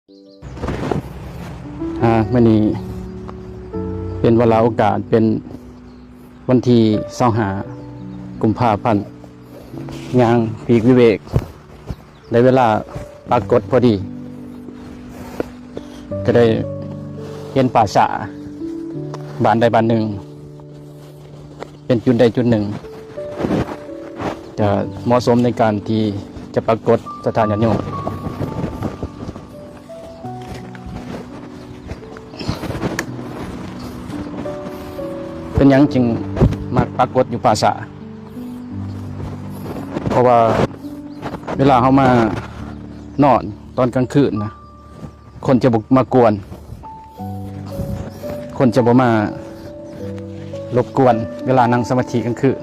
ອ່າ ມື້ນີ້ເປັນວາລະໂອກາດ ເປັນວັນທີຊາວຫ້າ ກຸມພາພັນ ຍ່າງປີກວິເວກ ໄດ້ເວລາປາກົດພໍດີ ກໍໄດ້ເຫັນປ່າຊ້າບ້ານໃດບ້ານໜຶ່ງ ເປັນຈຸດໃດຈຸດໜຶ່ງ ຈະເໝາະສົມໃນການທີ່ຈະປາກົດສັດທາຍາດໂຍມ. ເປັນຫຍັງຈຶ່ງມັກປາກົດຢູ່ປ່າຊ້າ? ເພາະວ່າເວລາເຮົາມານອນຕອນກາງຄືນນະ ຄົນຈະບໍ່ມາກວນ ຄົນຈະບໍ່ມາລົບກວນເວລານັ່ງສະມາທິກາງຄືນ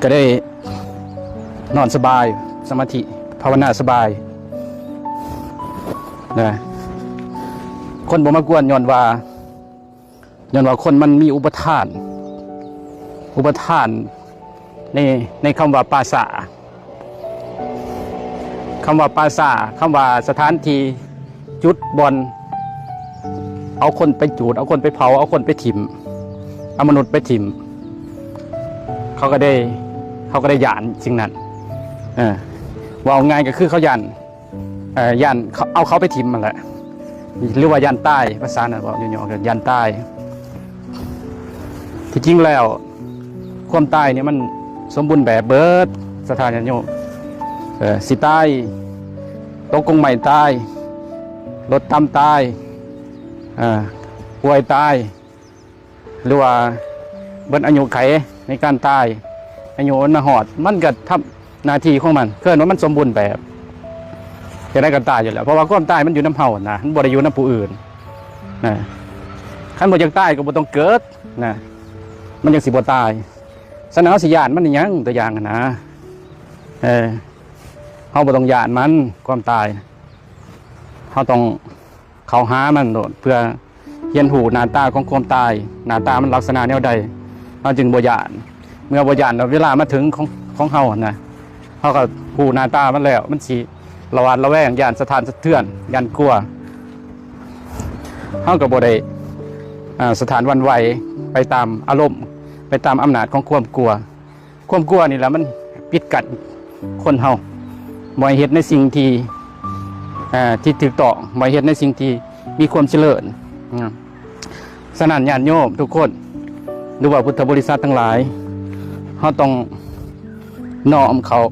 ກໍໄດ້ນອນສະບາຍ ສະມາທິ ພາວະນາສະບາຍນະ. ຄົນບໍ່ມາກວນຍ້ອນວ່າ ຍ້ອນວ່າຄົນມັນມີອຸປະທານ ອຸປະທານໃນ ໃນຄຳວ່າປ່າຊ້າ ຄຳວ່າປ່າຊ້າ ຄຳວ່າສະຖານທີ່ ຈຸດບ່ອນເອົາຄົນໄປຈູດ ເອົາຄົນໄປເຜົາ ເອົາຄົນໄປຖິ້ມ ເອົາມະນຸດໄປຖິ້ມ ເຂົາກໍໄດ້ ເຂົາກໍໄດ້ຢ້ານສິ່ງນັ້ນ. ເອີ ເວົ້າງ່າຍກໍຄືເຂົາຢ້ານ ເອີ ຢ້ານເຂົາ ເອົາເຂົາໄປຖິ້ມຫັ້ນແຫຼະ ຫຼືວ່າຢ້ານຕາຍ ພາສານັ້ນເວົ້າຫຍໍ້ໆ ກໍຢ້ານຕາຍ. ທີ່ຈິງແລ້ວ ຄວາມຕາຍນີ້ມັນສົມບູນແບບເບີດ ສັດທາຍາດໂຍມ. ເອີ ຊິຕາຍ ຕົກກົງໄມ້ຕາຍ ລົດຕຳຕາຍ ເອີ ປ່ວຍຕາຍ ຫຼືວ່າເບິດອາຍຸໄຂໃນການຕາຍ ອາຍຸມັນມາຮອດ ມັນກໍທຳໜ້າທີ່ຂອງມັນ ເອີ້ນວ່າມັນສົມບູນແບບ ຈັ່ງໃດກໍຕາຍຢູ່ແລ້ວ ເພາະວ່າຄວາມຕາຍມັນຢູ່ນຳເຮົານະ ມັນບໍ່ໄດ້ຢູ່ນຳຜູ້ອື່ນນະ. ຄັນບໍ່ຢາກຕາຍກໍບໍ່ຕ້ອງເກີດນະ ມັນຈັ່ງຊິບໍ່ຕາຍ. ສະນັ້ນເຮົາຊິຢ້ານມັນອີຫຍັງ ຕົວຢ່າງຫັ້ນນະ ເອີ ເຮົາບໍ່ຕ້ອງຢ້ານມັນ ຄວາມຕາຍ ເຮົາຕ້ອງ ເຂົ້າຫາມັນໂລດ ເພື່ອຮຽນຮູ້ໜ້າຕາຂອງຄວາມຕາຍ ໜ້າຕາມັນລັກສະນະແນວໃດ ເຮົາຈຶ່ງບໍ່ຢ້ານ. ເມື່ອບໍ່ຢ້ານແລ້ວ ເວລາມາເຖິງຂອງ ຂອງເຮົາຫັ້ນນະ ເຮົາກໍຮູ້ໜ້າຕາມັນແລ້ວ ມັນຊິລະຫວາດລະແວງ ຢ້ານສະທ້ານສະເທືອນ ຢ້ານກົວ ເຮົາກໍບໍ່ໄດ້ ອ່າ ສະທ້ານຫວັ່ນໄຫວໄປຕາມອາລົມ ໄປຕາມອຳນາດຂອງຄວາມກົວ. ຄວາມກົວນີ້ແຫຼະມັນປິດກັ້ນຄົນເຮົາ ບໍ່ໃຫ້ເຮັດໃນສິ່ງທີ່ ເອີ ທີ່ຖືກຕ້ອງ ບໍ່ໃຫ້ເຮັດໃນສິ່ງທີ່ມີຄວາມຈະເລີນນະ. ສະນັ້ນ ຍາດໂຍມທຸກຄົນ ຫຼືວ່າພຸດທະບໍລິສັດທັງຫຼາຍ ເຮົາຕ້ອງນ້ອມເຂົ້າ